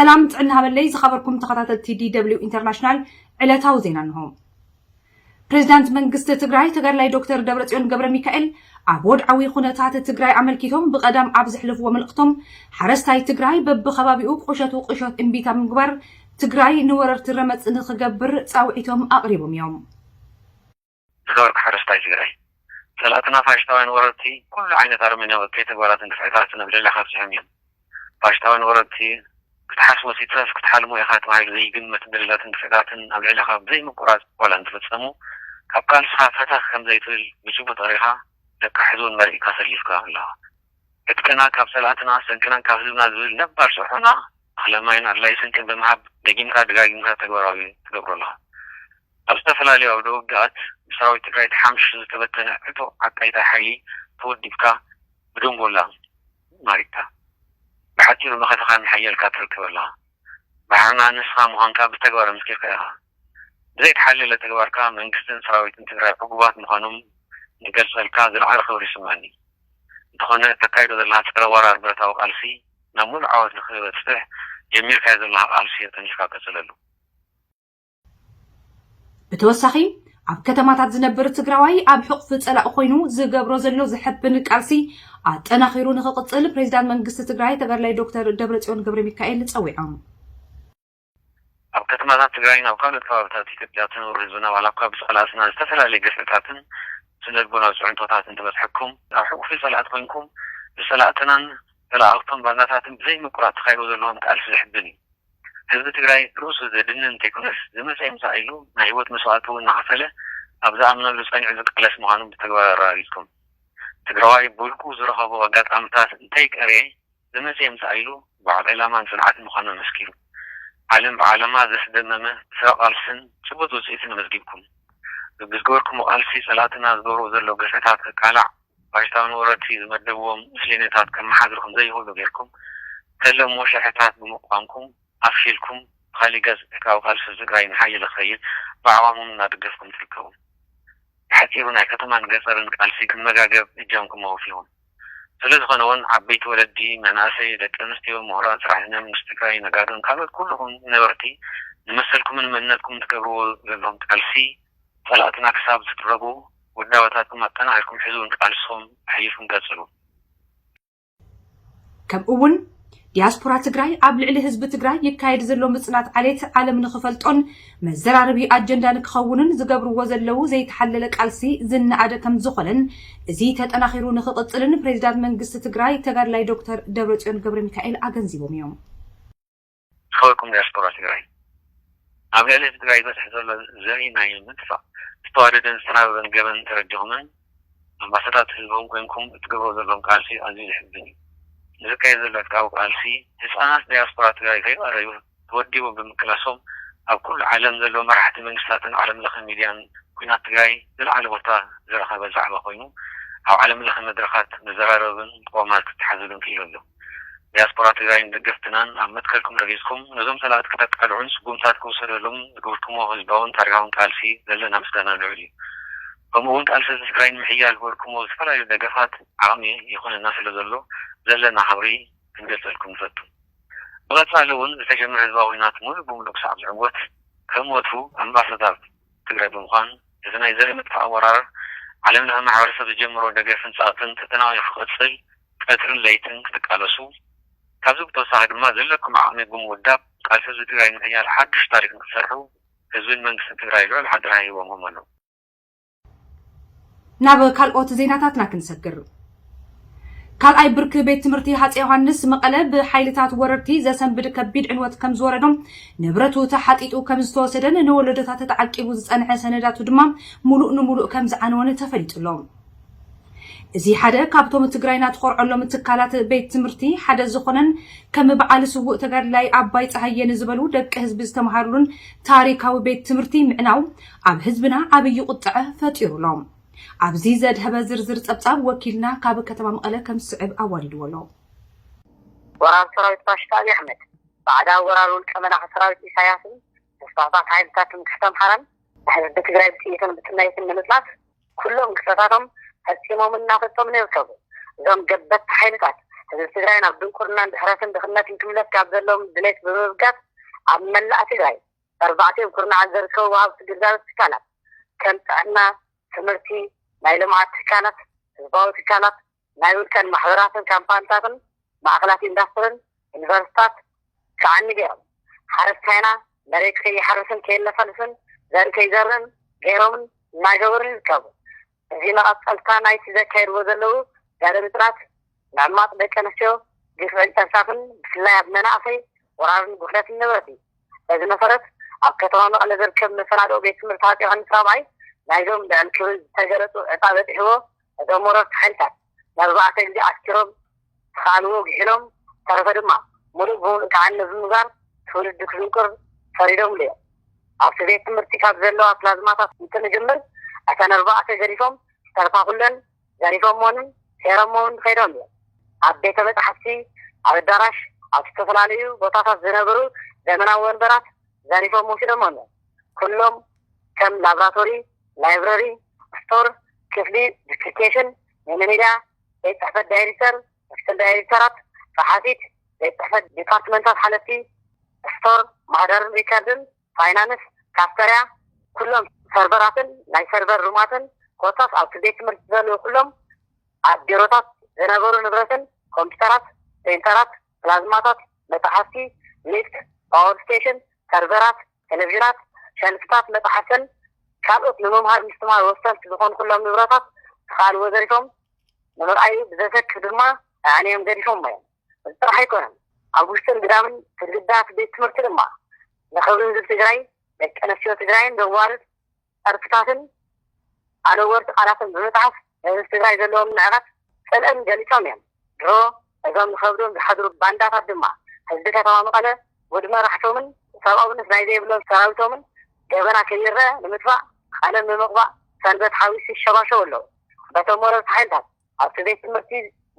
ሰላም ጥዕና ሃበለይ ዝኸበርኩም ተኸታተልቲ ዲ ደብሊው ኢንተርናሽናል ዕለታዊ ዜና እንሆ። ፕሬዚዳንት መንግስቲ ትግራይ ተጋዳላይ ዶክተር ደብረጽዮን ገብረ ሚካኤል ኣብ ወድዓዊ ኩነታት ትግራይ ኣመልኪቶም ብቐዳም ኣብ ዘሕለፍዎ መልእኽቶም ሓረስታይ ትግራይ በብኸባቢኡ ቁሸቱ ቁሸት እምቢታ ብምግባር ትግራይ ንወረርቲ ረመፅ ንክገብር ፃውዒቶም ኣቕሪቦም እዮም። ዝኸበርካ ሓረስታይ ትግራይ፣ ጸላእትና ፋሽስታውያን ወረርቲ ኩሉ ዓይነት ኣረመኔያዊ እከይ ተግባራትን ግፍዕታትን ኣብ ልዕሌኻ ኣብጺሖም እዮም። ፋሽስታውያን ወረርቲ ክትሓስቦ ሲትረፍ ክትሓልሞ ኢኻ ተባሂሉ ዘይግመት በደላትን ግፍዕታትን ኣብ ልዕሌኻ ብዘይ ምቁራጽ ዋላ እንተፈጸሙ፣ ካብ ቃልስኻ ፈተኽ ከም ዘይትብል ብጭቡጥ ኣሪኻ ደቂ ሕዙን መሪሕካ ሰሊፍካ ኣለኻ። ዕጥቅና ካብ ጸላእትና፣ ስንቅና ካብ ህዝብና ዝብል ነባር ጽሑና፣ እኽለ ማይን ኣድላይ ስንቅን ብምሃብ ደጊምካ ደጋጊምካ ተግባራዊ ትገብሮ ኣለኻ። ኣብ ዝተፈላለዩ ኣውደ ውግኣት ብሰራዊት ትግራይ ተሓምሺሹ ዝተበተነ ዕጡቕ ዓቃይታይ ሓይሊ ተወዲብካ ብደንጎላ ማሪክካ። ብሓጺሩ መኸተኻ እናሓየልካ ትርከብ ኣለኻ። ባሕርና ንስኻ ምዃንካ ብተግባር ኣመስኪርካ ኢኻ። ብዘይተሓለለ ተግባርካ መንግስትን ሰራዊትን ትግራይ ዕጉባት ምዃኖም ንገልጸልካ ዝለዓለ ክብሪ ይስምዓኒ። እንተኾነ እተካይዶ ዘለኻ ጸረ ወራር ብረታዊ ቃልሲ ናብ ሙሉእ ዓወት ንኽበጽሕ ጀሚርካዮ ዘለኻ ቃልሲ ኣጠንኪርካ ቀጽለሉ። ብተወሳኺ ኣብ ከተማታት ዝነብር ትግራዋይ ኣብ ሕቑፊ ፀላኢ ኮይኑ ዝገብሮ ዘሎ ዘሐብን ቃልሲ ኣጠናኺሩ ንኽቕፅል ፕሬዚዳንት መንግስቲ ትግራይ ተጋዳላይ ዶክተር ደብረፅዮን ገብረሚካኤል ፀዊዖም። ኣብ ከተማታት ትግራይን ኣብ ካልኦት ከባብታት ኢትዮጵያ ትነብሩ ህዝብና ዋላ እኳ ብፀላእትና ዝተፈላለየ ግፍዕታትን ስነልቦናዊ ፅዕንቶታት እንተበፅሐኩም ኣብ ሕቑፊ ፀላእቲ ኮይንኩም ብፀላእትናን ተለኣእኽቶም ባንዳታትን ብዘይ ምቁራፅ ተኻይዶ ዘለዎም ቃልሲ ዘሕብን እዩ። ህዝቢ ትግራይ ርእሱ ዘድንን እንተይኮነስ ዝመፀ ይምፃእ ኢሉ ናይ ህይወት መስዋእቲ እውን እናኸፈለ ኣብ ዝኣምነሉ ፀኒዑ ዝቃለስ ምዃኑ ብተግባር ኣረጋጊፅኩም። ትግራዋይ ብውልቁ ዝረኸቦ ኣጋጣምታት እንተይቀርየ ዝመፀ ይምፃእ ኢሉ በዓል ዕላማን ፅንዓትን ምዃኑ ኣመስኪሩ። ዓለም ብዓለማ ዘስደመመ ስረ ቃልስን ጭቡጥ ውፅኢትን ኣመዝጊብኩም። በብዝገበርኩሞ ቃልሲ ፀላእትና ዝገብርዎ ዘለዉ ግፍዕታት ከቃላዕ ፋሽስታዊ ወረርቲ ዝመደብዎም ምስሌነታት ከመሓድሩ ከምዘይኽእሉ ጌርኩም ተለምዎ ሽርሕታት ብምቕዋምኩም ኣፍሺልኩም ብኻሊእ ገፅ ዕጥቃዊ ቃልሲ ትግራይ እናሓየለ ክኸይድ ብዓቕሞም እናደገፍኩም ትርከቡ። ብሓፂሩ ናይ ከተማን ገፀርን ቃልሲ ክመጋገብ እጃምኩም ኣውፊኹም። ስለዝኾነ እውን ዓበይቲ ወለዲ፣ መናእሰይ፣ ደቂ ኣንስትዮ፣ ምሁራት፣ ሰራሕተኛ መንግስቲ ትግራይ፣ ነጋዶን ካልኦት ኩልኹም ነበርቲ ንመሰልኩምን መንነትኩም ትገብርዎ ዘለኹም ቃልሲ ፀላእትና ክሳብ ዝድረቡ ውዳበታትኩም ኣጠናኺርኩም ሕዚ እውን ቃልስኹም ኣሕይልኩም ቀፅሉ። ከምኡ እውን ዲያስፖራ ትግራይ ኣብ ልዕሊ ህዝቢ ትግራይ ይካየድ ዘሎ ምፅናት ዓሌት ዓለም ንክፈልጦን መዘራረቢ ኣጀንዳ ንክኸውንን ዝገብርዎ ዘለዉ ዘይተሓለለ ቃልሲ ዝነኣደ ከም ዝኾነን እዚ ተጠናኺሩ ንክቕፅልን ፕሬዚዳንት መንግስቲ ትግራይ ተጋዳላይ ዶክተር ደብረፅዮን ገብረሚካኤል ኣገንዚቦም እዮም። ዝኸበርኩም ዲያስፖራ ትግራይ፣ ኣብ ልዕሊ ህዝቢ ትግራይ ዝበፅሕ ዘሎ ዘርኢ ናይ ምጥፋእ ዝተዋደደን ዝተናበበን ገበን ተረዲኹምን ኣምባሳዳር ህዝቦም ኮይንኩም እትገብርዎ ዘለኹም ቃልሲ ኣዝዩ ዘሕዝን እዩ። ንዝካየድ ዘሎ ዕጥቃዊ ቃልሲ ህፃናት ዲያስፖራ ትግራይ ከይቐረዩ ተወዲቦም ብምቅላሶም ኣብ ኩሉ ዓለም ዘለዉ መራሕቲ መንግስታትን ዓለም ለኸ ሚድያን ኲናት ትግራይ ዝለዓለ ቦታ ዝረኸበ ዛዕባ ኮይኑ ኣብ ዓለም ለኸ መድረኻት መዘራረብን ምቅዋማት ክተሓዘሉን ክኢሉ ኣሎ። ዲያስፖራ ትግራይን ደገፍትናን ኣብ መትከልኩም ረጊፅኩም ነዞም ፀላእቲ ክተቃልዑን ስጉምታት ክውሰደሎም ዝገበርኩሞ ህዝባውን ታሪኻውን ቃልሲ ዘለና ምስጋና ልዑል እዩ። ከምኡ እውን ቃልሲ ህዝቢ ትግራይ ንምሕያል ዝገበርኩሞ ዝተፈላለዩ ደገፋት ዓቕሚ ይኾነና ስለ ዘሎ ዘለና ክብሪ ክንገልፀልኩም ንፈቱ። ብቐፃሊ እውን ዝተጀመረ ህዝባዊ ኲናት ሙሉእ ብሙሉእ ክሳዕ ዝዕወት ከም ወትሩ ኣምባሳዳር ትግራይ ብምዃን እዚ ናይ ዘርኢ ምጥፋእ ወራር ዓለም ለኸ ማሕበረሰብ ዝጀመሮ ደገፍን ፀቕጥን ተጠናኺሩ ክቕፅል ቀትርን ለይትን ክትቃለሱ፣ ካብዚ ብተወሳኺ ድማ ዘለኩም ዓቕሚ ብምውዳብ ቃልሲ ህዝቢ ትግራይ ንምሕያል ሓዱሽ ታሪክ ንክትሰርሑ ህዝብን መንግስትን ትግራይ ልዑል ሓደራ ሂቦምኹም ኣለዉ። ናብ ካልኦት ዜናታትና ክንሰግር። ካልኣይ ብርኪ ቤት ትምህርቲ ሃፀይ ዮሃንስ መቐለ ብሓይልታት ወረርቲ ዘሰንብድ ከቢድ ዕንወት ከም ዝወረዶም፣ ንብረቱ ተሓጢጡ ከም ዝተወሰደን ንወለዶታት ተዓቂቡ ዝፀንሐ ሰነዳቱ ድማ ሙሉእ ንሙሉእ ከም ዝዓነወን ተፈሊጡ ኣሎ። እዚ ሓደ ካብቶም ትግራይና ትኾርዐሎም ትካላት ቤት ትምህርቲ ሓደ ዝኾነን ከም በዓል ስዉእ ተጋድላይ ኣባይ ፀሃየ ንዝበሉ ደቂ ህዝቢ ዝተምሃርሉን ታሪካዊ ቤት ትምህርቲ ምዕናው ኣብ ህዝብና ዓብዪ ቁጥዐ ፈጢሩ ኣሎ። ኣብዚ ዘድሀበ ዝርዝር ፀብፃብ ወኪልና ካብ ከተማ መቐለ ከም ዝስዕብ ኣዋዲድዎ ኣሎ። ወራር ሰራዊት ፋሽስት ኣብይ ኣሕመድ ብኣዕዳዊ ወራር ውልቀ መላኺ ሰራዊት ኢሳያስን ተስፋሕፋሕቲ ሓይልታት ትምክሕቲ ኣምሓራን ንህዝቢ ትግራይ ብጥይትን ብጥይትን ንምጽናት ኩሎም ግፍዕታቶም ፈጺሞምን እናፈጸሙን ይርከቡ። እዞም ገበትቲ ሓይልታት ህዝቢ ትግራይ ናብ ድንቁርናን ድሕረትን ድኽነትን ክምለስ ካብ ዘለዎም ድሌት ብምብጋስ ኣብ መላእ ትግራይ ኣርባዕቲኦም ኩርናዓት ዘርከቡ ወሃብቲ ግልጋሎት ትካላት ከም ጥዕና፣ ትምህርቲ፣ ናይ ልምዓት ትካላት፣ ህዝባዊ ትካላት፣ ናይ ውልቀን ማሕበራትን ካምፓኒታትን ማእኸላት ኢንዳስትርን ዩኒቨርሲታት ክዓኒ ገይሮም። ሓረስታይና መሬት ከይሓርስን ከየለሳልስን ዘርኢ ከይዘርዕን ገይሮምን እናገበሩን ይርከቡ። እዚ መቐፀልታ ናይቲ ዘካየድዎ ዘለዉ ገለ ምፅናት ምዕማፅ ደቂ ኣንስትዮ ግፍዕን ፀብፃብን ብፍላይ ኣብ መናእሰይ ወራርን ጉድለትን ንብረት እዩ። በዚ መሰረት ኣብ ከተማ መቐለ ዝርከብ መሰናድኦ ቤት ትምህርቲ ሃፀይ ዮሃንስ ራብዓይ ናይዞም ልዕል ክብል ዝተገለፁ ዕፃ በፂሕዎ እቶም ወረርቲ ሓይልታት ንኣርባዕተ ግዜ ኣስኪሮም ተኻልዎ ግሒሎም ተረፈ ድማ ሙሉእ ብሙሉእ ከዓ ነዚ ምዛር ትውልዲ ክዝንቅር ፈሪዶምሉ እዮም። ኣብቲ ቤት ትምህርቲ ካብ ዘለዋ ፕላዝማታት እንትንጅምር እተን ኣርባዕተ ገዲፎም ዝተርፋ ኩለን ዘሪፎሞንን ሴሮሞምን ከይዶም እዮም። ኣብ ቤተ መጻሕፍቲ፣ ኣብ ኣዳራሽ፣ ኣብ ዝተፈላለዩ ቦታታት ዝነበሩ ዘመናዊ ወንበራት ዘሪፎም ወሲዶሞም እዮም። ኩሎም ከም ላብራቶሪ፣ ላይብረሪ፣ ስቶር፣ ክፍሊ ዱፕሊኬሽን፣ መለመዳ፣ ቤት ጽሕፈት ዳይሬክተር፣ ምክትል ዳይሬክተራት፣ ጸሓፊት፣ ቤት ጽሕፈት ዲፓርትመንታት ሓለፍቲ፣ ስቶር፣ ማህደርን ሪከርድን፣ ፋይናንስ፣ ካፍተርያ፣ ኩሎም ሰርቨራትን ናይ ሰርቨር ሩማትን ኮታስ ኣብቲ ቤት ትምህርቲ ዘለዉ ኩሎም ኣብ ቢሮታት ዝነበሩ ንብረትን ኮምፒውተራት፣ ፕሪንተራት፣ ፕላዝማታት፣ መጽሓፍቲ፣ ሊፍት፣ ፓወር ስቴሽን፣ ሰርቨራት፣ ቴሌቪዥናት፣ ሸልፍታት መጽሓፍትን ካልኦት ንምምሃር ምስትምሃር ወሰንቲ ዝኾኑ ኩሎም ንብረታት ተኻልዎ ዘሪፎም ንምርኣዩ ብዘሰክፍ ድማ ኣዕንዮም ገዲፎሞ እዮም። እዚ ጥራሕ ኣይኮነን። ኣብ ውሽጥን ግዳምን ግድግዳ እቲ ቤት ትምህርቲ ድማ ንኽብሪ ህዝቢ ትግራይ፣ ደቂ ኣንስትዮ ትግራይን ዘዋርድ ጸርፍታትን ኣነወርቲ ቃላትን ብምጽሓፍ ንህዝቢ ትግራይ ዘለዎም ንዕቀት ጽልእን ገሊጾም እዮም። ድሮ እዞም ንኸብዶም ዝሓድሩ ባንዳታት ድማ ህዝቢ ከተማ መቐለ ውድ መራሕቶምን ሰብኣውነት ናይ ዘይብሎም ሰራዊቶምን ገበና ከይረአ ንምጥፋእ ቀለም ብምቕባእ ሰንበት ሓዊሱ ይሸባሸቡ ኣለዉ። በቶም ወረርቲ ሓይልታት ኣብቲ ቤት ትምህርቲ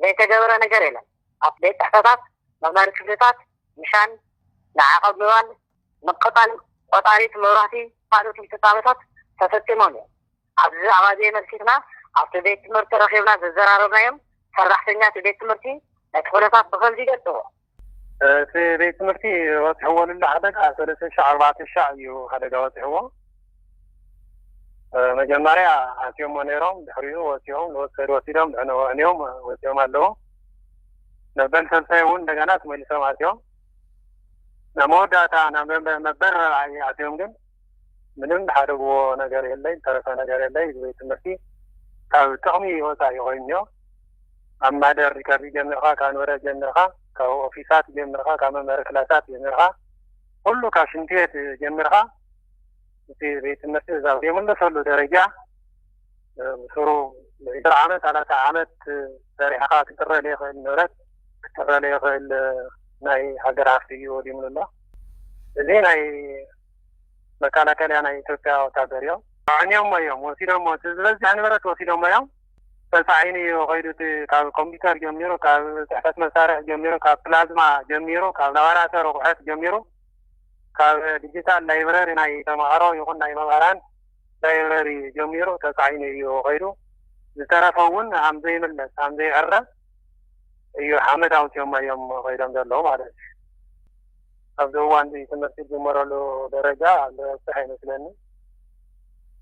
ዘይተገበረ ነገር የለን። ኣብ ቤት ጽሕፈታት፣ መምሃሪ ክፍልታት፣ ምሻን፣ ንዓቐብ ምባል፣ ምቅጣል ቆጣሪት መብራህቲ ካልኦት ፍጻመታት ተፈጺሞም እዮም። ኣብዚ ዛዕባ እዚ ኣመልኪትና ኣብቲ ቤት ትምህርቲ ረኺብና ዘዘራረብናዮም ሰራሕተኛ እቲ ቤት ትምህርቲ ነቲ ኩነታት ብኸምዚ ይገልጽዎ። እቲ ቤት ትምህርቲ በፂሕዎ ልሎ ሓደጋ ሰለስተ ሺሕ ኣርባዕተ ሺሕ እዩ ሓደጋ በፂሕዎ። መጀመርያ ኣትዮሞ ነይሮም፣ ድሕሪኡ ወፂኦም ንወሰድ ወሲዶም ንዕነ ወዕንዮም ወፂኦም ኣለዉ። መበል ሰልሳይ እውን እንደገና ተመሊሶም ኣትዮም። ናብ መወዳእታ ናብ መበል መበል ረብዓይ ኣትዮም ግን ምንም ዝሓደግዎ ነገር የለይ፣ ዝተረፈ ነገር የለይ። እዚ ቤት ትምህርቲ ካብ ጥቕሚ ወፃኢ ኮይኑ እዮ። ካብ ማደር ሪከርድ ጀሚርካ፣ ካብ ንብረት ጀሚርካ፣ ካብ ኦፊሳት ጀሚርካ፣ ካብ መምሃሪ ክላሳት ጀሚርካ፣ ኩሉ ካብ ሽንቲ ቤት ጀሚርካ እቲ ቤት ትምህርቲ እዛ ዘይምለሰሉ ደረጃ ብስሩ ዕስራ ዓመት ሰላሳ ዓመት ሰሪሕኻ ክጥረ ዘይኽእል ንብረት ክጥረ ዘይኽእል ናይ ሃገር ሃፍቲ እዩ ወዲምሉ ኣሎ። እዚ ናይ መከላከልያ ናይ ኢትዮጵያ ወታደር እዮም። ኣዕንዮሞ እዮም ወሲዶሞ፣ እቲ ዝበዝሕ ንብረት ወሲዶሞ እዮም። ተሳዒኑ እዩ ከይዱ፣ እቲ ካብ ኮምፒውተር ጀሚሩ፣ ካብ ጽሕፈት መሳርሒ ጀሚሩ፣ ካብ ፕላዝማ ጀሚሩ፣ ካብ ላቦራቶሪ ኣቑሑት ጀሚሩ፣ ካብ ዲጂታል ላይብረሪ ናይ ተማሃሮ ይኹን ናይ መምህራን ላይብረሪ ጀሚሩ ተሳዒኑ እዩ ከይዱ። ዝተረፈ እውን ሃም ዘይምለስ ሃም ዘይዕረ እዩ፣ ሓመድ ኣውፅኦሞ እዮም ከይዶም ዘለዉ ማለት እዩ። ኣብዚ እዋን እዚ ትምህርቲ ዝጅመረሉ ደረጃ ዝበፅሕ ኣይመስለኒ።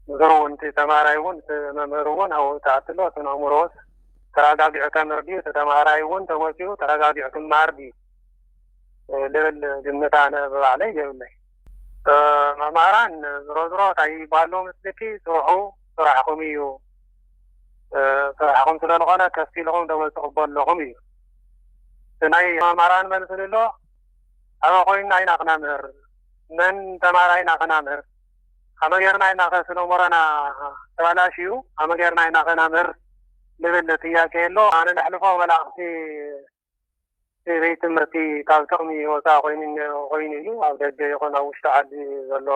ምክሩ እውን እቲ ተማሃራይ እውን እቲ መምህር እውን ኣብኡ ተኣትሎ እቲ ኣእምሮስ ተረጋጊዑ ተምህር ድዩ? እቲ ተማሃራይ እውን ተመሲሉ ተረጋጊዑ ክመሃር ድዩ? ልብል ግምት ኣነ ብባዕለይ የብለይ። መምህራን ዝሮ ዝሮ እንታይ ይባሃሉ ምስልኪ፣ ስርሑ ስራሕኹም እዩ። ስራሕኹም ስለ ዝኾነ ከፊልኹም ደሞዝ ትቕበሉ ኣለኹም እዩ። እቲ ናይ መምህራን መልሲ ልሎ ኣበ ኮይንና ኢና ክነምህር፣ መን ተማሃራይ ኢና ክነምህር፣ ከመ ጌርና ኢና ከ ስነ ኣእምሮና ተባላሽዩ ከመ ጌርና ኢና ከነምህር ልብል ጥያቄ ኣሎ። ኣነ ነሕልፎ መልእኽቲ እቲ ቤት ትምህርቲ ካብ ጥቕሚ ወፃኢ ኮይኑ ኮይኑ እዩ። ኣብ ደገ ይኹን ኣብ ውሽጢ ዓዲ ዘሎ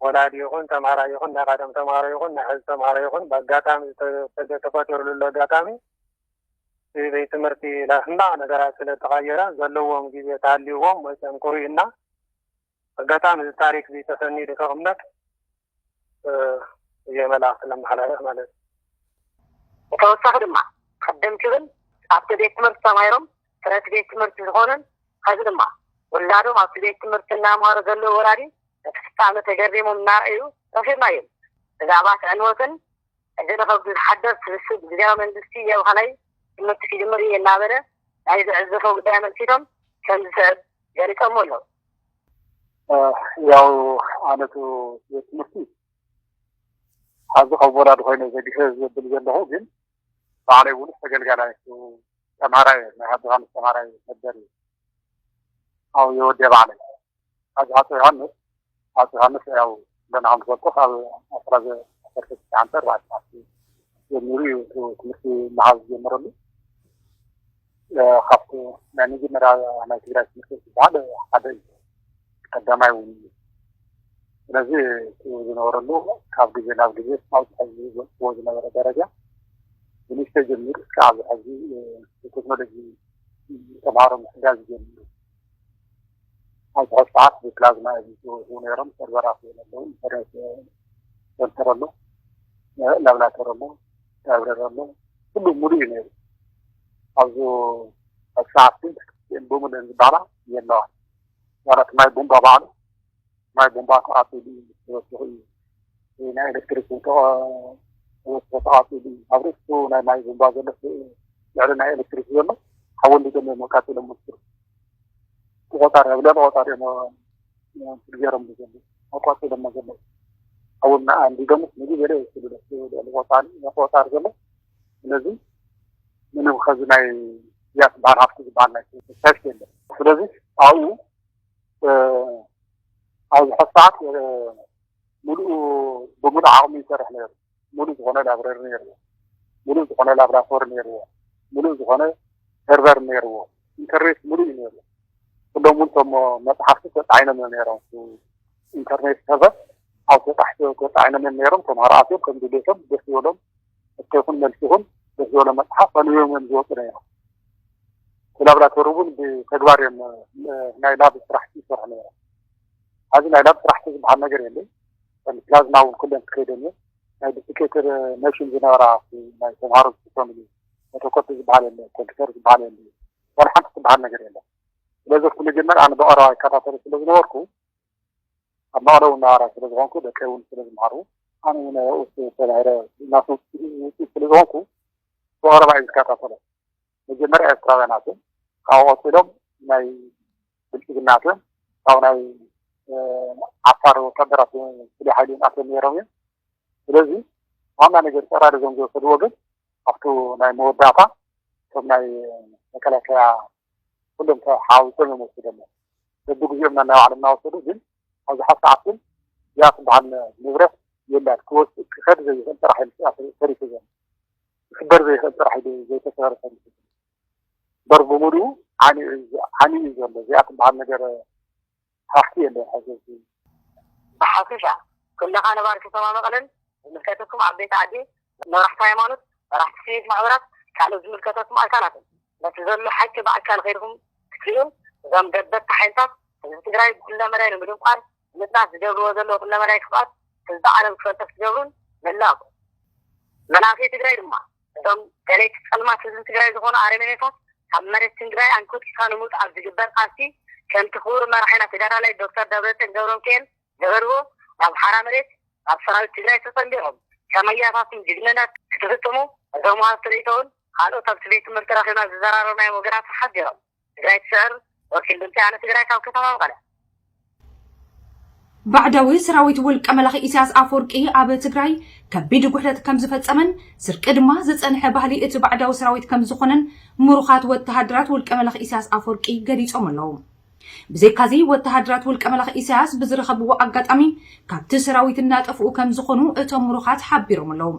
ወላዲ ይኹን ተምሃራይ ይኹን ናይ ቀደም ተምሃሮ ይኹን ናይ ሕዚ ተምሃሮ ይኹን ብኣጋጣሚ ዝተፈጠሩሉ ኣጋጣሚ እቲ ቤት ትምህርቲ ናይ ሕማቕ ነገራት ስለ ዝተቐየረ ዘለዎም ግዜ ተሃልይዎም መፅኦም ክርእዩና ኣጋጣሚ እዚ ታሪክ እዚ ተሰኒዱ ክቕመጥ እየ መልእኽቲ ለመሓላለፍ ማለት እዩ። ብተወሳኺ ድማ ቅድም ክብል ኣብቲ ቤት ትምህርቲ ተማሂሮም ፍረ እቲ ቤት ትምህርቲ ዝኾኑን፣ ኸዚ ድማ ውላዶም ኣብቲ ቤት ትምህርቲ እናምሃሩ ዘለዉ ወላዲ እቲ ፍጻመ ተገሪሞም እናረኣዩ ረኺብናዮም። ብዛዕባ እቲ ዕንወትን ሕጂ ንኸብዱ ዝሓደር ስብስብ ግዝያዊ መንግስቲ የብኸላይ ትምህርቲ ክጅምር እየ እናበለ ናይ ዝዕዘፎ ጉዳይ ኣመልኪቶም ከም ዝስዕብ ገሊጾም ኣለዉ። ያው ኣነቱ ቤት ትምህርቲ ኣብዚ ካብ ወላዲ ኮይነ ዘግሀ ዘብል ዘለኹ ግን ባዕለይ እውን ተገልጋላይ ተማሃራይ ናይ ሃብተ ዮሃንስ ተማሃራይ ነበር እዩ። ኣብ የወዲያ ባዕለይ ኣብዚ ሃፀ ዮሃንስ ሃፀ ዮሃንስ ያው እንደና ከም ትፈልጦ ካብ ኣስራ ዓሰርተ ትሽዓተ ኣርባዕተ ጀሚሩ እዩ ትምህርቲ መሃብ ዝጀመረሉ። ካብቲ ናይ መጀመርያ ናይ ትግራይ ትምህርቲ ዝበሃል ሓደ እዩ። ቀዳማይ እውን እዩ። ስለዚ ዝነበረሉ ካብ ግዜ ናብ ግዜ ኣብዚ ሕዚ ዝበፅዎ ዝነበረ ደረጃ ብንእሽተይ ጀሚሩ እስከ ኣብዚ ሕዚ ቴክኖሎጂ ተምሃሮ ምሕጋዝ ይጀምሩ። ኣብዚ ሕዚ ሰዓት ብፕላዝማ እዮም ዝህቡ ነይሮም። ሰርቨራት እዮም ኣለዉ። ኢንተርኔት ሰንተር ኣሎ፣ ላብራቶሪ ኣሎ፣ ላይብረሪ ኣሎ። ኩሉ ሙሉእ እዩ ነይሩ። ኣብዚ ሕዚ ሰዓት ግን ብሙሉእን ዝበሃላ የለዋን። ዋላ እቲ ማይ ቡምባ ባዕሉ ማይ ቡምባ ተቓፂሉ እዩ ተወሲኹ እዩ። ናይ ኤሌክትሪክ እውን ተወሲኹ ተቓፂሉ እዩ። ኣብ ርእሱ ናይ ማይ ቡምባ ዘሎ ልዕሊ ናይ ኤሌክትሪክ ዘሎ ሓዊ እንዲዶም እዮም ኣቃፂሎም ወሲዱ። ቆፃሪ ኣብ ልዕሊ ቆፃሪ እዮም ገይሮም ዘሎ ኣቋፂሎም ዘሎ ሓዊ እንዲዶም ምግቢ ገለ ወሲዱ ልዕሊ ቆፃሪ ቆፃሪ ዘሎ። ስለዚ ምንም ከዚ ናይ ያት በዓል ሃፍቲ ዝበሃል ናይ ተሳሽ የለን። ስለዚ ኣብኡ ኣብዚ ሕዚ ሰዓት ሙሉእ ብሙሉእ ዓቕሚ ይሰርሕ ነይሩ። ሙሉእ ዝኾነ ላይብረሪ ነይርዎ፣ ሙሉእ ዝኾነ ላብራቶሪ ነይርዎ፣ ሙሉእ ዝኾነ ሰርቨር ነይርዎ፣ ኢንተርኔት ሙሉእ እዩ ነይርዎ። ኩሎም እውን እቶም መፅሓፍቲ ተፃዒኖም እዮም ነይሮም። ኢንተርኔት ሰርቨር ኣብ ተፃሒኖም እዮም ነይሮም። ተምሃሮ ኣትዮም ከም ድሌቶም ደስ ዝበሎም ሕቶ ይኹን መልሲ ይኹን ደስ ዝበሎም መፅሓፍ ኣንቢቦም እዮም ዝወፁ ነይሮም። እቲ ላብራቶሪ እውን ብተግባር እዮም ናይ ላብ ስራሕቲ ይሰርሑ ነይሮም። ሕዚ ናይ ላብ ስራሕቲ ዝበሃል ነገር የለን። ከም ፕላዝማ እውን ኩለን ክከይደን እየን። ናይ ዲስኬተር መሽን ዝነበራ ናይ ተምሃሮ ዝጥቀምሉ ፎቶኮፒ ዝበሃል የለ፣ ኮምፒተር ዝበሃል የለ፣ ዋላ ሓንቲ ትበሃል ነገር የለን። ስለዚ ኣብቲ መጀመርያ ኣነ ብቐረባ ይከታተሎ ስለ ዝነበርኩ ኣብ መቐለ እውን ነባራይ ስለ ዝኾንኩ ደቀይ እውን ስለ ዝመሃሩ ኣነ እውን ኣብኡ ተባሂረ ናቱ ውፅኢት ስለ ዝኾንኩ ብቐረባ እዩ ዝከታተሎ። መጀመርያ ኤርትራውያን ኣትዮም፣ ካብኡ ቀፂሎም ናይ ብልፅግና ኣትዮም፣ ካብ ናይ ዓፋር ወታደራት ፍሉይ ሓይሊ ኣትዮም ነይሮም እዮም። ስለዚ ዋና ነገር ጨራሪ እዞም ዝወሰድዎ ግን ኣብቱ ናይ መወዳእታ እቶም ናይ መከላከያ ኩሎም ተሓዋዊሶም እዮም ወሲዶሞ። በብግዜኦም ናይ ባዕሎም እናወሰዱ ግን ኣብዚ ሓ ሰዓት ግን ያ ትበሃል ንብረት የላን። ክወፅእ ክኸድ ዘይኽእል ጥራሕ ኢሉ ተሪፉ ዘሎ። ክስበር ዘይኽእል ጥራሕ ኢሉ ዘይተሰበረ ተሪፉ ዘሎ። እምበር ብምሉኡ ዓንዩ እዩ ዘሎ። እዚኣ ትበሃል ነገር ሃፍቲ የለን። ሕዚ ብሓፈሻ ኩልኻ ነባሪ ከተማ መቐለን ዝምልከተኩም ዓበይቲ ዓዲ፣ መራሕቲ ሃይማኖት፣ መራሕቲ ሲቪክ ማሕበራት፣ ካልኦት ዝምልከተኩም ኣካላትን ነቲ ዘሎ ሓቂ ብኣካል ከይድኩም ክትሪኡን እዞም ገበትቲ ሓይልታት ህዝቢ ትግራይ ብኩለ መዳይ ንምድንቋር ንምጥናት ዝገብርዎ ዘለዉ ኩለ መዳይ ክፍኣት ህዝቢ ዓለም ክፈልጦ ክትገብሩን ንላቦ። መናእሰይ ትግራይ ድማ እዞም ደለይቲ ፀልማት ህዝቢ ትግራይ ዝኾኑ ኣረመኔታት ካብ መሬት ትግራይ ኣንኮቲካ ንምውፃእ ኣብ ዝግበር ቃልሲ ከምቲ ክቡር መራሒና ተጋዳላይ ዶክተር ደብረፅዮን ገብረሚካኤል ዝበልዎ ናብ ሓራ መሬት ኣብ ሰራዊት ትግራይ ተፀንቢሮም ከመያታትን ጅግንነት ክትፍፅሙ እዞም ወሃብቲ ርእይቶ እውን ካልኦት ኣብቲ ቤት ትምህርቲ ረኺብና ዝዘራረብናዮም ወገናት ሓቢሮም። ትግራይ ትስዕር ወኪል ድምፂ ኣነ ትግራይ ካብ ከተማ መቐለ። ባዕዳዊ ሰራዊት ውልቀ መላኺ ኢሳያስ ኣፈወርቂ ኣብ ትግራይ ከቢድ ጉሕለት ከም ዝፈጸመን ስርቂ ድማ ዝጸንሐ ባህሊ እቲ ባዕዳዊ ሰራዊት ከም ዝኾነን ምሩኻት ወተሃደራት ውልቀ መላኺ ኢሳያስ ኣፈወርቂ ገሊጾም ኣለዉ። ብዘይካዚ ወተሃደራት ውልቀ መላኺ ኢሳያስ ብዝረኸብዎ ኣጋጣሚ ካብቲ ሰራዊት እናጠፍኡ ከም ዝኾኑ እቶም ምሩኻት ሓቢሮም ኣለዉ።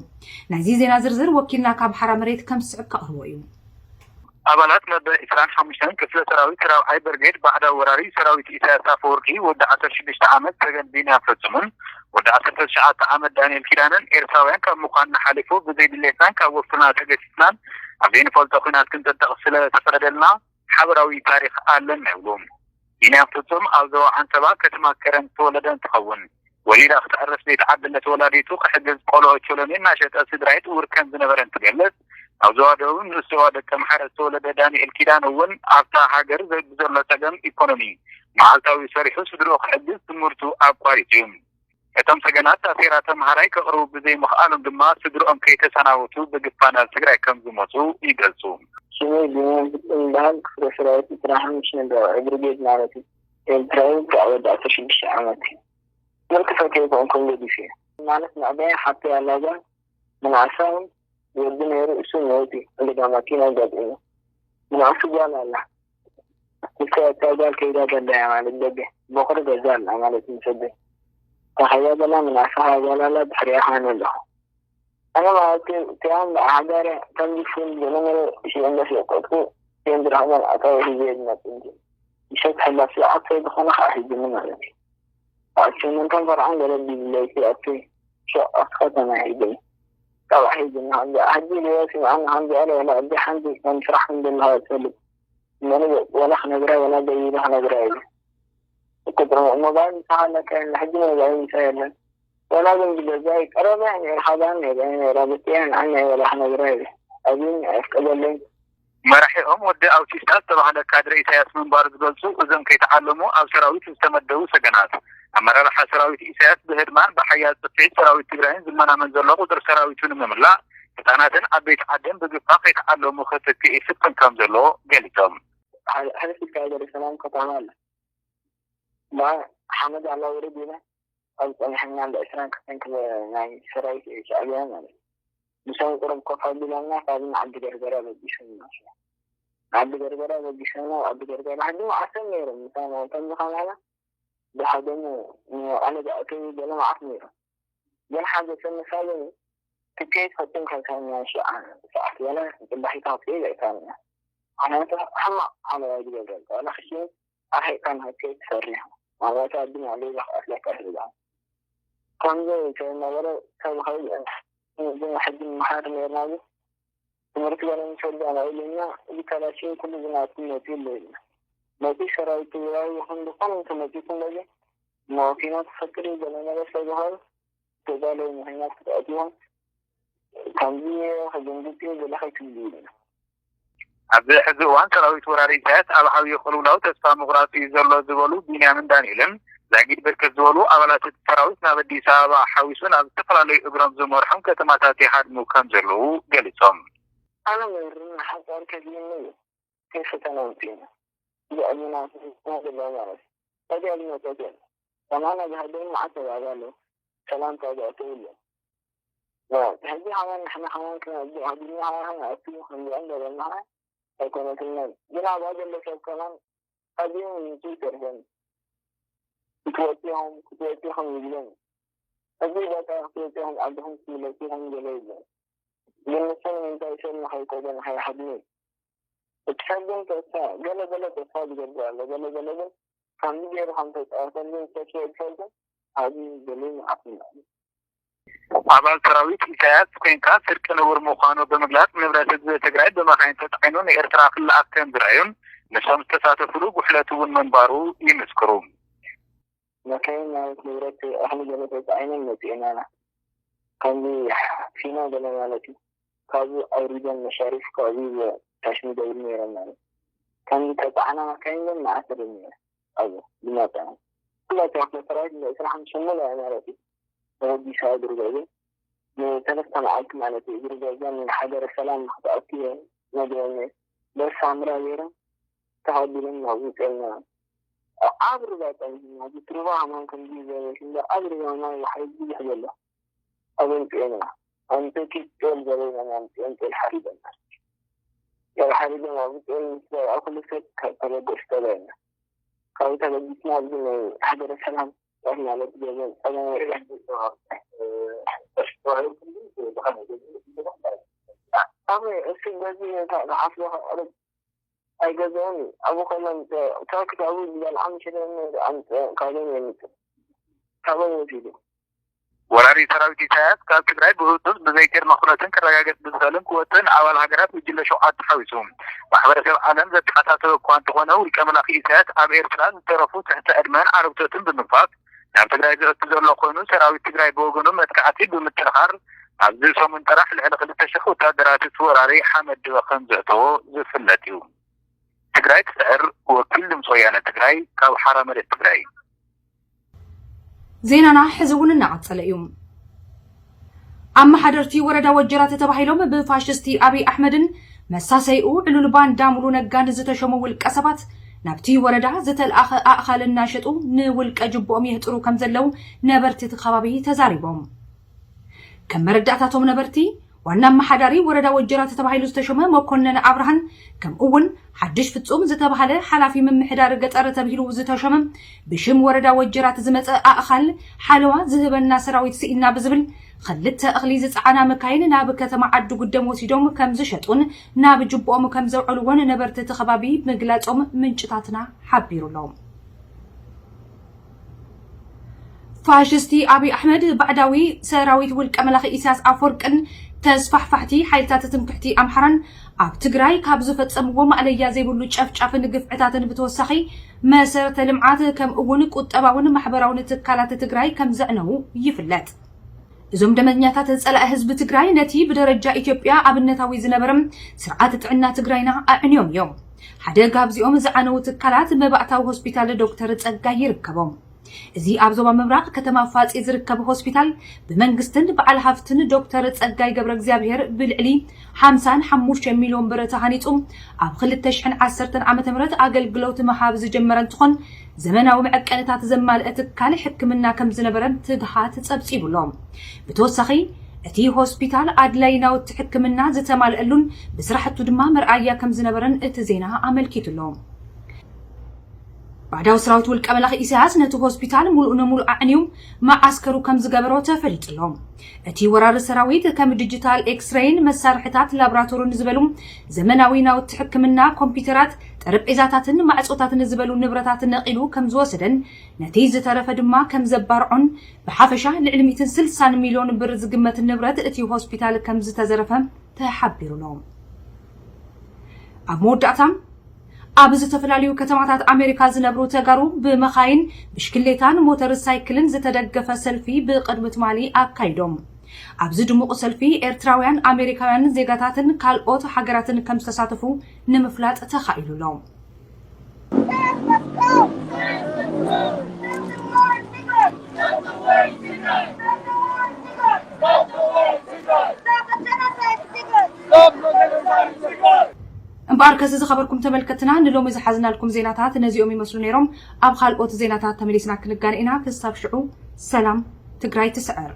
ናይዚ ዜና ዝርዝር ወኪልና ካብ ሓራ መሬት ከም ዝስዕብ ከቕርቦ እዩ። ኣባላት መበል ዕስራን ሓሙሽተን ክፍለ ሰራዊት ራብዓይ ብርጌድ ባዕዳዊ ወራሪ ሰራዊት ኢሳያስ ኣፈወርቂ ወዲ ዓሰርተ ሽዱሽተ ዓመት ሰገን ቢንያም ፈጽሙን ወዲ ዓሰርተ ትሽዓተ ዓመት ዳንኤል ኪዳነን ኤርትራውያን ካብ ምዃንና ሓሊፉ ብዘይ ድሌትናን ካብ ወፍርና ተገሲስናን ኣብ ዘይንፈልጦ ኲናት ክንጥጥቕ ስለ ተፈረደልና ሓበራዊ ታሪኽ ኣለና ይብሉ። ቢንያም ፍጹም ኣብ ዞባ ዓንሰባ ከተማ ከረን ዝተወለደ እንትኸውን ወሊዳ ክትዕርስ ዘይተዓደለት ወላዲቱ ክሕግዝ ቆልዑ ኦቾሎኒ እናሸጠ ስድራይ ጥውር ከም ዝነበረ እንትገልጽ ኣብ ዞባ ደቡብ ንእስ ዞባ ደቀምሓረ ዝተወለደ ዳንኤል ኪዳነ እውን ኣብታ ሃገር ብዘሎ ጸገም ኢኮኖሚ መዓልታዊ ሰሪሑ ስድርኡ ክሕግዝ ትምህርቱ ኣቋሪጹ እዩ። እቶም ሰገናት ኣሴራ ተምሃራይ ከቕርቡ ብዘይምኽኣሎም ድማ ስድርኦም ከይተሰናበቱ ብግፋ ናብ ትግራይ ከም ዝመጹ ይገልጹ። ሽመይ ቢንያም ፍጹም ይበሃል። ክፍለ ሰራዊት ዕስራን ሓሙሽተን ደቡባዊ ብርጌድ ማለት እዩ። ኤርትራዊ ካብ ወዲ ዓሰርተ ሽዱሽተ ዓመት እዩ። ትምህርቲ ፈትየ ኮንኩን ገዲፈ ማለት መዕበያ ሓብተይ ኣላ ጓል፣ ምንኣሳ እውን ወዲ ነይሩ፣ እሱ ሞይቱ፣ ኣደጋ ማኪና ኣጋጢሙ። ምንኣሱ ጓል ኣላ። ምስ እታ ጓል ከይዳ ገዳያ ማለት ደገ ቦኽሪ ገዛ ኣላ ማለት ምስ ኣደይ ተኸይዳ ዘላ ምንኣሳ ኸዓ ጓል ኣላ፣ ድሕሪኣ ኸዓ እኔ ኣለኹ። ኣነ ማለት እቲኣን ብሓዳር ከምዚ ፉል ዝነበረ ሽየን ደስ የቆጥኩ ሽየን ዝረኸበን ኣታዊ ሒዘ ዝመጽእ እንጂ ምሸት ሕላፍ ሰዓት ሰብ ዝኾነ ኸዓ ሒዝኒ ማለት እዩ። ኣቸመንታን ፈርዓን ገለ ቢዝለይቲ ኣቲ ሸቕ ኣስኸተና ሒዝኒ። ካብ ሒዝኒ ኸምዚ ሕጂ ልዮ ሲምዓኒ ኸምዚ ኣለ ወላ ኣዲ ሓንቲ ከም ስራሕ ከም ዘለኻ ትፈልጥ። መን ወላ ክነግራ ወላ ደይለ ክነግራ ኢሉ። ቁጥሪ ሞባይል ምሳኻ ኣለካ የለን፣ ሕጂ ሞባይል ምሳይ የለን። ወላ ግን ብገዛይ ቀረባ ነይርካ ባ ነይረ ነይራ ብትያ ንዓናይ ወላ ክነግራ ኢሉ። ኣብን ኣፍቀደለይ። መራሒኦም ወዲ ኣውቲስታ ዝተባህለ ካድረ ኢሳያስ ምንባሩ ዝገልጹ እዞም ከይተዓለሙ ኣብ ሰራዊት ዝተመደቡ ሰገናት፣ ኣመራርሓ ሰራዊት ኢሳያስ ብህድማን ብሓያል ጽፍዒት ሰራዊት ትግራይን ዝመናመን ዘሎ ቁጽሪ ሰራዊቱ ንምምላእ ህጻናትን ዓበይቲ ዓድን ብግፋ ከይተዓለሙ ክትክእ ይፍትን ከም ዘሎ ገሊጾም። ሕልፍ ኢልካ ገለ ሰላም ከተማ ኣለ። ባ ሓመድ ኣላ ውርድ ኢለ ኣብ ጸኒሕና እንዳ ዕስራን ክልተን ክለ ናይ ሰራዊት ሻዕብያ ማለት እዩ። ምሳም ቁሩብ ኮፍ ኣቢሎምና ካብዚ ንዓዲ ገርገራ በጊሶምና። ንዓዲ ገርገራ በጊሶምና፣ ኣብ ዓዲ ገርገራ ሕጂ መዓት ሰብ ነይሮም። ምሳም ከምዚ ከማና ብሃገሙ ንመቐለ ዝኣተዉ ገለ መዓት ነይሮም። ግን ሓደ ሰብ መሳለኒ ትኬት ፈትን ከልካኛ ሽዓ ሰዓት ገለ ጽባሒታ ክትከይድ ኣይከኣልና። ምኽንያቱ ሕማቕ ሓለዋ ይግበረልካ። ዋላ ክሽን ኣርሒቕካ ንኽትከይድ ትፈርሕ። ማለት ኣድና ሌባ ክቐትለካ ይኽእል። ከምዚ ከይነበረ ሰብ ኸይድ ግን ሕጂ ንምሓር ነርና ግን ትምህርቲ ገለ ንፈልጥ ኣልዒልና እዚ ካላሽን ኩሉ ዝናትኩም መፂኡ ኣሎ ኢልና። መፂኡ ሰራዊት ትግራይ ይኹን ዝኾነ እንተመፂኩም በዚ ንኩናት ክፈጥር እዩ ገለ ነገር ስለዝኾነ ተጋለይ ምኽንያት ክትኣትዎም ከምዚ ከደንግጥ ገለ ከይትብሉ ኢልና። ኣብዚ ሕዚ እዋን ሰራዊት ወራሪ ኢሳያስ ኣብ ዓብዪ ቅልውላው ተስፋ ምቑራፅ እዩ ዘሎ ዝበሉ ቢንያምን ዳንኤልን ዛጊድ ብርክት ዝበሉ ኣባላት እቲ ሰራዊት ናብ ኣዲስ ኣበባ ሓዊሱ ናብ ዝተፈላለዩ እግሮም ዝመርሖም ከተማታት ይሃድሙ ከም ዘለዉ ገሊፆም። ኣነ መርና ሓፃር ከድልኒ እዩ። ከይፈተና ውፅኢና ብዕድመና ዘለና ማለት እዩ። ታዲያ ዝመፀት የለ። ሰማና ዝሃደሙ መዓት ተባባሉ። ሰላም ታዲያ ትብሉ። ሕጂ ከማን ንሕና ከማን ክነብዕ ድኛ ከማን ከነእቱ ከምዚኦም ገበርና ኣይኮነትልናን። ግን ኣብኣ ዘሎ ሰብ ከማን ኣዝዮም ይምንቱ ይሰርሑን ክትወፂ ኢኹም ክትወፂ ኢኹም ይብሉን። ሕጂ በቃ ክትወፂ ኢኹም ዓድኹም ክትምለሱ ኢኹም ገለ ይብሉን። ግን ንሶም ንምንታይ ሰብ ንኸይቆዶ ንኸይሓድኑ እዩ። እቲ ሰብ ግን ተስፋ ገለ ገለ ተስፋ ዝገብር ኣሎ። ገለ ገለ ግን ከምዚ ገይሩ ከም ተፃወተሉ ተስፋ ይፈልጥን ኣብዚ ገሊኡ ይዓፍን ኣሎ። ኣባል ሰራዊት ኢሳያስ ኮይንካ ስርቂ ንቡር ምዃኑ ብምግላጽ ንብረት ህዝቢ ትግራይ ብመኻይን ተጻዒኑ ንኤርትራ ክለኣኽ ከም ዝረኣዩን ንሶም ዝተሳተፍሉ ጉሕለት እውን ምንባሩ ይምስክሩ። መካይን ማለት ንብረት እኽሊ ገለ ተጻዒነን መጺኤን ኣላ። ከምዚ ፊኖ ገለ ማለት እዩ። ካብኡ ኣውሪዶም መሻሪፍ ካብኡ ታሽሚ ደብል ነይሮም ማለት እዩ። ከምዚ ተጻዕና መካይን ግን መዓት ነይረ ኣብኡ ዝመጸ ኩላቸው ክፍለ ሰራዊት ንዕስራ ሓሙሽተ ሙሉእ ማለት እዩ። ተበጊሳ እግሪ ገዛ ንሰለስተ መዓልቲ ማለት እዩ። እግሪ ገዛ ንሓገረ ሰላም ንክትኣቱ ነግረኒ። በርሳ ምራ ገይሮም ተቐቢሎም ናብኡ ጸልና። ኣብ ሩባ ጸኒሕና፣ እዚ ትሩባ ከማን ከምዚ ዝበለ ሽንዳ ኣብ ሩባ ማይ ወሓይዝ ብዙሕ ዘሎ። ኣምጺኦምና። ኣምጺኦኪ ጤል ገበይና ኣምጺኦም ጤል ሓሪዶምና። ጤል ሓሪዶም ኣምጺኦም ምስ በልዓ ኩሉ ሰብ ካብ ተበገሱ ተባሂልና። ካብኡ ተበጊስና ኣብዚ ናይ ሓገረ ሰላም ጸር ማለት ገበን ጸገም ኣብ እሱ በዚ ዝሓስቦ ከቕርብ ኣይገዝኦን እዩ። ኣብኡ ከሎ ኣምፅኦ። እታ ክሳቡ ዝበልዓ ምሸት ኣምፅኦ። ካበይ የምፅእ? ካበይ ወሲዱ? ወራሪ ሰራዊት ኢሳያስ ካብ ትግራይ ብህፁፅ ብዘይ ቅድመ ኩነትን ክረጋገፅ ብዝኽእልን ክወፅእ ንኣባል ሃገራት ጉጅለ ሸውዓተ ሓዊሱ ማሕበረሰብ ዓለም ዘተሓሳሰበ እኳ እንተኾነ ውልቀ መላኺ ኢሳያስ ኣብ ኤርትራ ዝተረፉ ትሕቲ ዕድመን ዓረብቶትን ብምግፋፍ ናብ ትግራይ ዘእቱ ዘሎ ኮይኑ ሰራዊት ትግራይ ብወገኑ መጥቃዕቲ ብምጥንኻር ኣብዚ ሰሙን ጥራሕ ልዕሊ ክልተ ሽሕ ወታደራት እቲ ወራሪ ሓመድ ድበ ከም ዘእተዎ ዝፍለጥ እዩ። ትግራይ ትስዕር፣ ወኪል ድምፂ ወያነ ትግራይ ካብ ሓራ መሬት ትግራይ። ዜናና ሕዚ እውን እናቐጸለ እዩ። ኣመሓደርቲ ወረዳ ወጀራት ተባሂሎም ብፋሽስቲ ኣብይ ኣሕመድን መሳሰይኡ ዕሉል ባንዳ ሙሉ ነጋን ዝተሸሙ ውልቀ ሰባት ናብቲ ወረዳ ዝተልኣኸ ኣእኻል እናሸጡ ንውልቀ ጅቦኦም የህጥሩ ከም ዘለዉ ነበርቲ እቲ ከባቢ ተዛሪቦም። ከም መረዳእታቶም ነበርቲ ዋና ኣመሓዳሪ ወረዳ ወጀራት ተባሂሉ ዝተሾመ መኮነን ኣብርሃን ከምኡ እውን ሓድሽ ፍጹም ዝተባሃለ ሓላፊ ምምሕዳር ገጠር ተብሂሉ ዝተሾመ ብሽም ወረዳ ወጀራት ዝመጸ ኣእኻል ሓለዋ ዝህበና ሰራዊት ስኢና ብዝብል ክልተ እኽሊ ዝጸዓና መካይን ናብ ከተማ ዓዲ ጉደም ወሲዶም ከም ዝሸጡን ናብ ጅቦኦም ከም ዘውዕልዎን ነበርቲ እቲ ከባቢ ምግላጾም ምንጭታትና ሓቢሩ ኣሎ። ፋሽስቲ ኣብይ ኣሕመድ ባዕዳዊ ሰራዊት ውልቀ መላኺ ኢሳያስ ኣፈወርቅን ተስፋሕፋሕቲ ሓይልታት ትምክሕቲ ኣምሓራን ኣብ ትግራይ ካብ ዝፈጸምዎ ማእለያ ዘይብሉ ጨፍጫፍን ግፍዕታትን ብተወሳኺ መሰረተ ልምዓት ከምኡ እውን ቁጠባውን ማሕበራውን ትካላት ትግራይ ከም ዘዕነዉ ይፍለጥ። እዞም ደመኛታት ጸላኢ ህዝቢ ትግራይ ነቲ ብደረጃ ኢትዮጵያ ኣብነታዊ ዝነበረ ስርዓት ጥዕና ትግራይና ኣዕንዮም እዮም። ሓደ ካብዚኦም ዝዓነዉ ትካላት መባእታዊ ሆስፒታል ዶክተር ጸጋይ ይርከቦም። እዚ ኣብ ዞባ ምብራቕ ከተማ ፋጺ ዝርከብ ሆስፒታል ብመንግስትን በዓል ሃፍትን ዶክተር ጸጋይ ገብረ እግዚኣብሔር ብልዕሊ ሓምሳን ሓሙሽተ ሚልዮን ብር ተሃኒጹ ኣብ ክልተ ሽሕን ዓሰርተን ዓመተ ምህረት ኣገልግሎት ምሃብ ዝጀመረ እንትኾን ዘመናዊ መዐቀንታት ዘማልአ ትካል ሕክምና ከም ዝነበረ ትግሃት ጸብጺቡ ኣሎ። ብተወሳኺ እቲ ሆስፒታል ኣድላይ ናውቲ ሕክምና ዝተማልአሉን ብስራሕቱ ድማ መርኣያ ከም ዝነበረን እቲ ዜና ኣመልኪቱ ኣሎ። ባዕዳዊ ሰራዊት ውልቀ መላኺ ኢሳያስ ነቲ ሆስፒታል ሙሉእ ንሙሉእ ኣዕንዩ መዓስከሩ ከም ዝገበሮ ተፈሊጡ ኣሎ። እቲ ወራሪ ሰራዊት ከም ዲጂታል ኤክስሬይን መሳርሕታት ላቦራቶሪን ዝበሉ ዘመናዊ ናውቲ ሕክምና ኮምፒውተራት፣ ጠረጴዛታትን ማዕጾታትን ዝበሉ ንብረታት ነቒሉ ከም ዝወሰደን ነቲ ዝተረፈ ድማ ከም ዘባርዖን ብሓፈሻ ልዕሊ ሚእትን ስልሳን ሚልዮን ብር ዝግመት ንብረት እቲ ሆስፒታል ከም ዝተዘረፈ ተሓቢሩ ኣሎ። ኣብ መወዳእታ ኣብ ዝተፈላለዩ ከተማታት ኣሜሪካ ዝነብሩ ተጋሩ ብመኻይን፣ ብሽክሌታን ሞተር ሳይክልን ዝተደገፈ ሰልፊ ብቅድሚ ትማሊ ኣካይዶም። ኣብዚ ድሙቕ ሰልፊ ኤርትራውያን ኣሜሪካውያን ዜጋታትን ካልኦት ሃገራትን ከም ዝተሳተፉ ንምፍላጥ ተኻኢሉ ኣሎ። እምበኣር ከዚ ዝኸበርኩም ተመልከትና ንሎሚ ዝሓዝናልኩም ዜናታት ነዚኦም ይመስሉ ነይሮም። ኣብ ካልኦት ዜናታት ተመሊስና ክንጋነ ኢና። ክሳብ ሽዑ ሰላም፣ ትግራይ ትስዕር።